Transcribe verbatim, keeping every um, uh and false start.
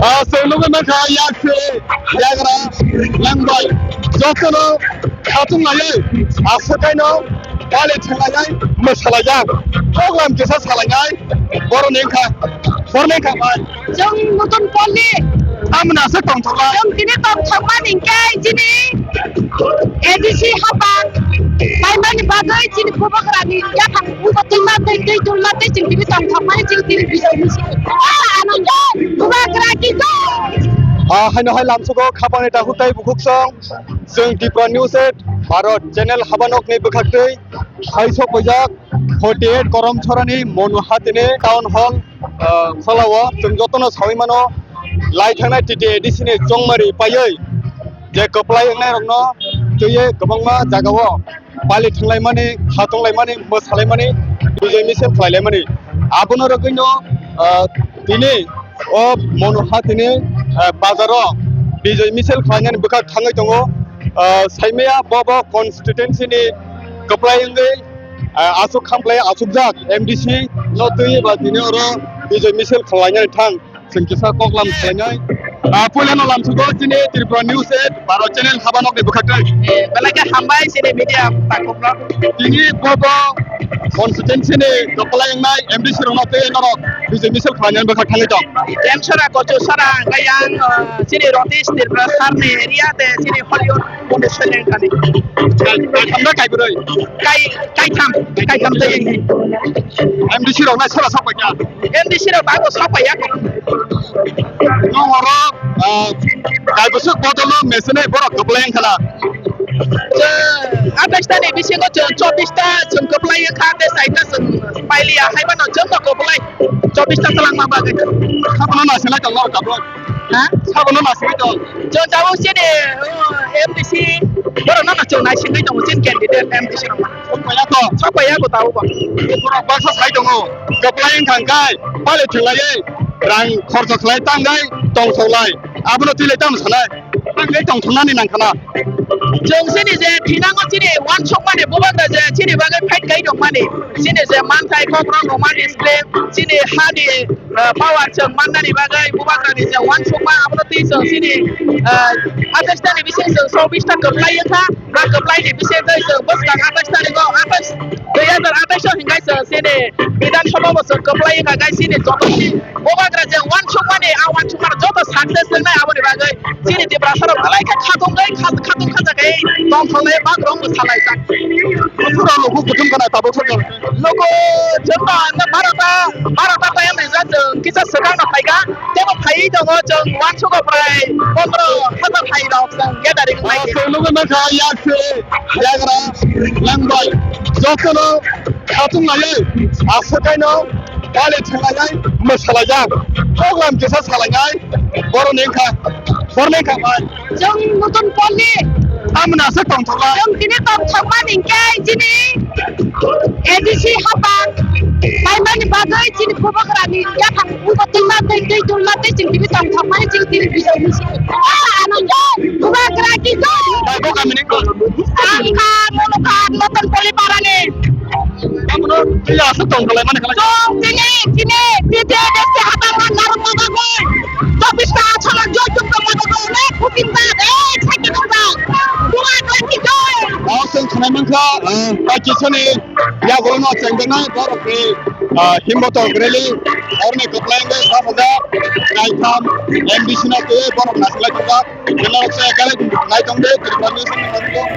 Ah, chwng nugwi mankha, yak se, yagra, langbai, jotono khatung laiwi, aswk kaino bali thwng laiwi mwsalaijak. Program kisa salainai, boroni wngkha, boroni wngkha bai. Chwng Nutun Polni. Tamoni aswk tongthokla. Chwng tini tongthokmani hwnkhe chini A D C hapang paimani bagwi chini bubagrani yaphang bubo twima tei tei twima tei chwng tini tongthokmani chwng tini bijai misil. Ah, ano bubagra ki jai. Ah, haino hai lamsugo khapangni takhuk tei bukhuksong chwng Tripura News eight Bharat channel habanokni bwkhaktwi hai sokpaijak forty eight Korom Chorani Monu Hatini Town Hall, ah, kholao chwng jotono sawi mano lai thangnai T T A D C ni chongmari paiwi je kwplai wngnairokno twiwi kwbangma jagao bali thwnglaimani, khatung laimani, mwsalaimani, bijai misil khlailaimani. Abono rwgwino, ah, tini o Monu Hatini, ah, bazaro bijai misil khlainani bwkha thangwi tongo. Ah, saimaya bobo constituency ni kwplai wngwi, ah, aswk khamkhlai aswkjak M D C no twiwi ba tini oro bijai misil khlainani thang. Chwng kisa koklam khlainai. Ah, puilano lamsugo chini Tripura News eight Bharat channel habanokni bwkhaktwi. Eh, belai khe hambai chini media takhukno. Tini bobo constituency ni kwplai wngnai M D C rokno tei norok bijai misil khlainani bwkhak thangwi tong. Jemsora, Kochusora, hwnkhe yang, ah, chini Ratish Tripura sir ni area tei chini Hollywood Foundation ni thani. Kaitham na kaibrwi? Kai, kaitham, kaitham tei M D C rok nai sora sapai kha. M D C rok bago sapai ya. Nong oro, ah, kaibwswk bodol no mechine borok kwplai wngkha na. Chwng atais ta ni bisingo chwng chobbish ta chwng kwplai wngkha, tei saita chwng pailiya, hai phano chwng no kwplai chobbish ta twlangma bagwi. Sabono nasilai tong naro tabuk. Ha? Sabono nasilai tong. Chwng tabuk chini, uh, M D C borok no chwng naisingwi tongo chini candidate M D C rok. Sokpaiya to. Sokpaiya ko tabuk bo. Borok baksa sai tongo. Kwplai wngkha hwnkhe, bali thwnglaiyai, rang khorcho khlai tangai tongthoklai. Abono twi lai tamo sanai? Tangai tongthoknani nangkhana. Chwng chini je thinango chini uansukmani bubagra je chini bagwi fight khai tongmani. Chini je manthai kokrok rwmani sle chini hani, ah, power chwng mannani bagwi bubagrani je uansukma abono twi chwng chini, ah, atais ta ni bising chwng chobbish ta kwplai wngkha. Ba kwplai ni bising twi chwng bwskang atais tarigo atais dui hazar atais o hinkhai chwng chini Bidhan Sabha bo chwng kwplai wngkha, gai chini joto ni bubagra je uansukmani, a uansukmani joto success wngnai, aboni bagwi chini Tiprasa rok belai khe khatungwi kha-, khatung khaja khe tongthoknai bak rok mwsalaijak. Buphuru rok kuthum khna tabuk sokjak. Nugo chwng no ang barota, barota time rijak chwng kisa swkang no phaikha. Tebo phaiwi tongo chwng uansugo prai pondro hazar hai rok chwng gathering khlai. Ah, chwng nugwi mankha yak se, yagra, langbai, jotono khatung laiwi aswk kaino bali thwng laiwi mwsalaijak. Program kisa salainai boroni wngkha, boroni wngkha bai. Chwng Nutun Polni. Tamoni aswk tongthokla. Chwng tini tongthokmani hwnkhe chini A D C hapang paimani bagwi chini bubagrani yaphang bubo twima tei twi twima tei chwng tini tongthokmani chwng tini bijai misil. Ah, ano jai, bubagra ki jai. Bai bo kamini ko. Ang kha, mono kha, Nutun Poli parani. Abono twi aswk tong khlaimani khlai. Chwng chini, chini, chini, chini, hapang narwkna bagwi. Chobbish ta aswk joi chwng tongma bagwi, onek putin ta, eh, sakhe tongma. Bubagra ki jai. O chwng khwnai mankha, ah, bai kisani yagulono chengjaknai borokni, ah, himbotok rally, orni kwplai wngwi saphajak, kaitham M D C no twiwi borok nasilai tongjak. Norok se kale nai tong de, Tripura News ni norok.